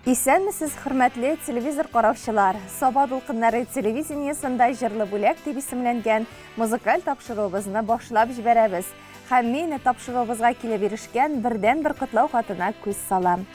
Исәнмесез, хөрмәтле телевизор караучылар! Саба дулкыннары телевидениесында Җырлы бүләк дип исемләнгән музыкаль тапшыруыбызны башлап җибәрәбез. Һәм мин тапшыруыбызга килеп ирешкән бердәнбер котлау хатына күз салам.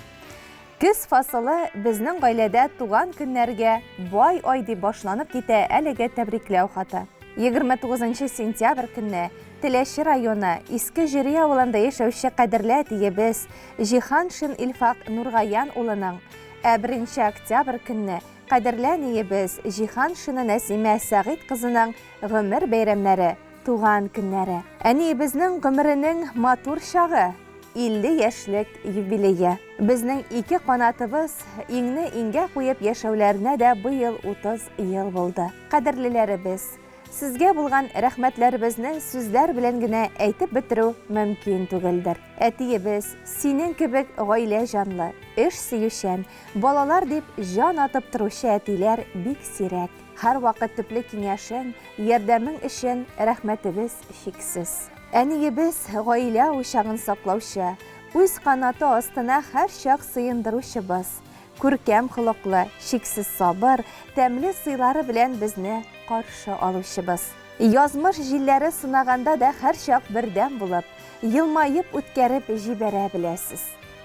Көз фасылы безнең гаиләдә туган көннәргә бай ай дип башланып китә әлеге тәбрикләү хаты. 29 сентябрь көнне Теләче районы Иске Җөри авылында яшәүче кадерле әтиебез Җиһаншин Илфак Нургаян улының, ә беренче октябрь көнне кадерле әниебез Җиһаншина Нәсимә Сәгыйть кызының гомер бәйрәмнәре, туган көннәре. Әниебезнең гомеренең матур чагы, 50 яшьлек юбилее. Безнең ике канатыбыз иңне иңгә куеп яшәүләренә дә быел 30 ел булды. Кадерлеләребез, Сезгә булган рәхмәтләребезне сүзләр белән генә әйтеп бетерү мөмкин түгелдер. Әтиебез, синең кебек гаилә җанлы, эш сөючән, балалар дип җан атып торучы әтиләр бик сирәк. Һәрвакыт төпле киңәшең, ярдәмең өчен рәхмәтебез чиксез. Әниебез, гаилә учагын саклаучы, үз канаты астына һәрчак сыендыручыбыз. Күркәм холыклы, чиксез сабыр, тәмле сыйлары белән безне каршы алучыбыз. Язмыш җилләре сынаганда да һәрчак бердәм булып, елмаеп үткәреп җибәрә беләсез.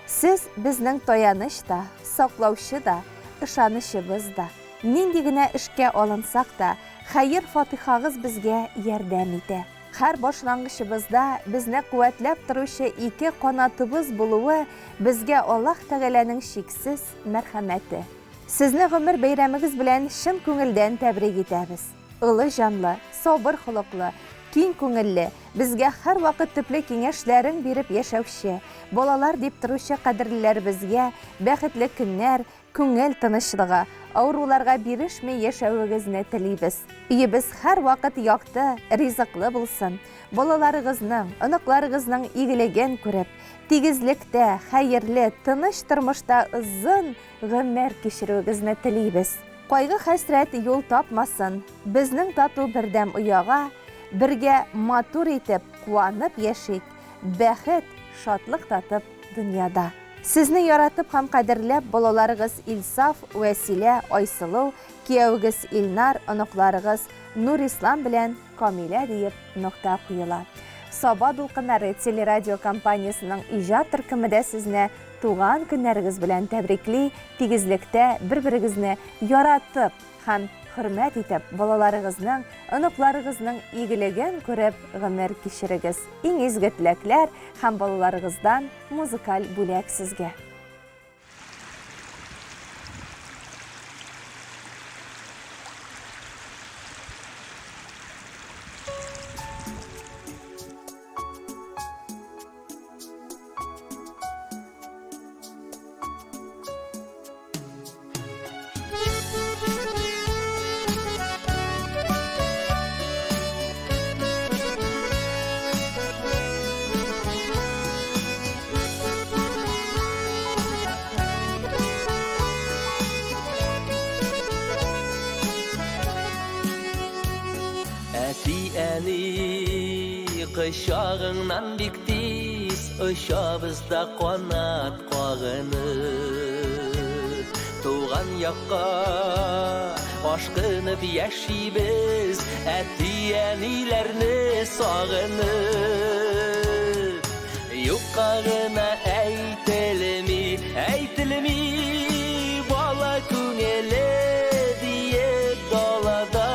Сез безнең таяныч та, саклаучы да, ышанычыбыз да. Нинди генә эшкә алынсак та, хәер-фатыйхагыз безгә ярдәм итә. Һәр башлангычыбызда безне куәтләп торучы ике канатыбыз булуы безгә Аллаһ Тәгаләнең чиксез мәрхәмәте. Сезне гомер бәйрәмегез белән чын күңелдән тәбрик итәбез. Олы җанлы, сабыр холыклы, киң күңелле, безгә һәрвакыт төпле киңәшләрең биреп яшәүче, балалар дип торучы кадерлеләребезгә бәхетле көннәр, Күңел тынычлыгы, авыруларга бирешми яшәвегезне телибез. Өебез һәрвакыт якты, ризыклы булсын. Балаларыгызның, оныкларыгызның игелеген күреп, тигезлектә, хәерле, тыныч тормышта озын гомер кичерүегезне телибез. Кайгы-хәсрәт юл тапмасын, безнең тату бердәм ояга, бергә матур итеп, куанып яшик, бәхет, шатлык татып дөньяда. Сезне яратып һәм кадерләп балаларыгыз Илсаф, Вәсилә, Айсылу, киявегез Илнар, оныкларыгыз Нурислам белән Камилә диеп нокта куела. Саба дулкыннары телерадиокомпаниясенең иҗат төркеме дә сезне туган көннәрегез белән тәбрикли, тигезлектә бер-берегезне яратып һәм хөрмәт итеп, балаларыгызның, оныкларыгызның игелеген күреп гомер кичерегез. Иң изге теләкләр һәм балаларыгыздан Музыкаль бүләк сезгә. Әти-әни кочагыңнан бик тиз очабыз да канат кагынып. Туган якка ашкынып яшибез, әти-әниләрне сагынып. Юкка гына әйтелми, әйтелми, бала күңеле диеп далада,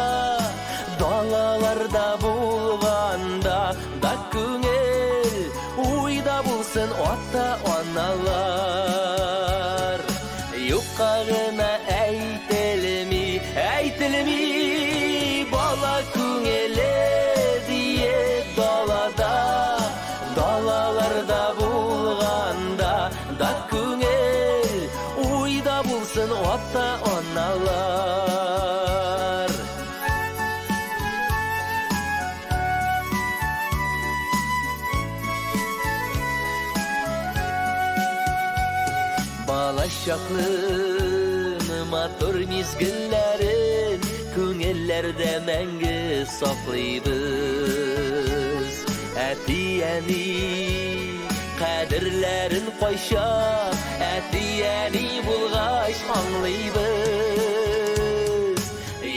далаларда булганда да күңел уйда булсын ата-аналар. Юкка гына әйтелми, әйтелми, бала күңеле диеп далада, далаларда булганда да күңел уйда булсын ата-аналар. Балачакның матур мизгелләрен күңелләрдә мәңге саклыйбыз. Әти-әни кадерләрен кайчак, әти-әни булгач. аңлыйбыз.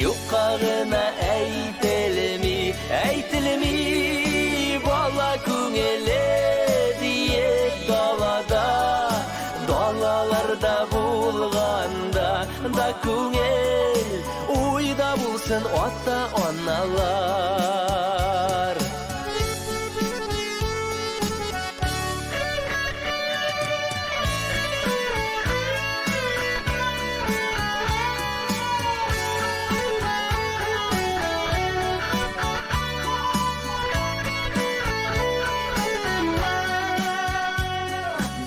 Юкка гына әйтелми, әйтелми, бала күңеле диеп далада, далаларда булганда да күңел уйда булсын ата-аналар.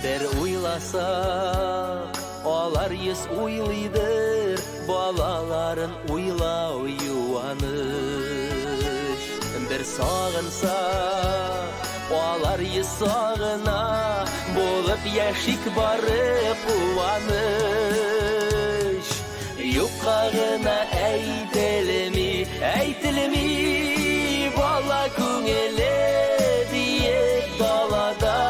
Бер уйласак, алар йөз уйлыйдыр, балаларын уйлау юаныч. Бер сагынсак, алар йөз сагына, булып яшик бары куаныч. Юкка гына әйтелми, әйтелми, бала күңеле диеп далада,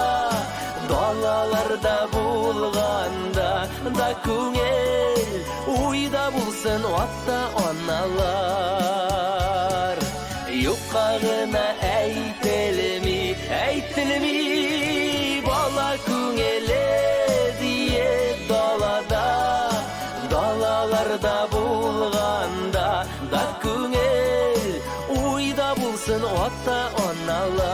далаларда булганда да күңел уйда булсын ата-аналар. Юкка гына әйтелми, әйтелми, бала күңеле диеп далада, далаларда булганда да күңел уйда булсын ата-аналар.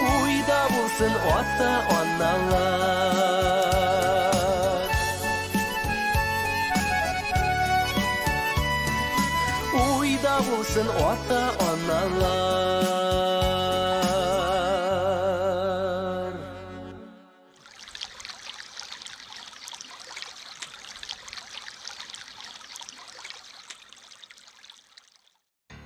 Уйда булсын ата-аналар. Уйда булсын ата-аналар.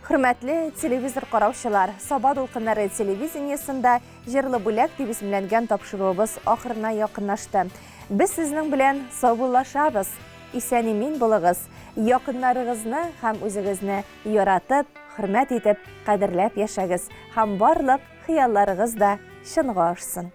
Хөрмәтле телевизор караучылар, Саба дулкыннары телевидениесендә Җырлы бүләк дип исемләнгән тапшыруыбыз ахырына якынлашты. Без сезнең белән саубуллашабыз. Исән-имин булыгыз, якыннарыгызны һәм үзегезне яратып, хөрмәт итеп, кадерләп яшәгез һәм барлык хыялларыгыз да чынга ашсын.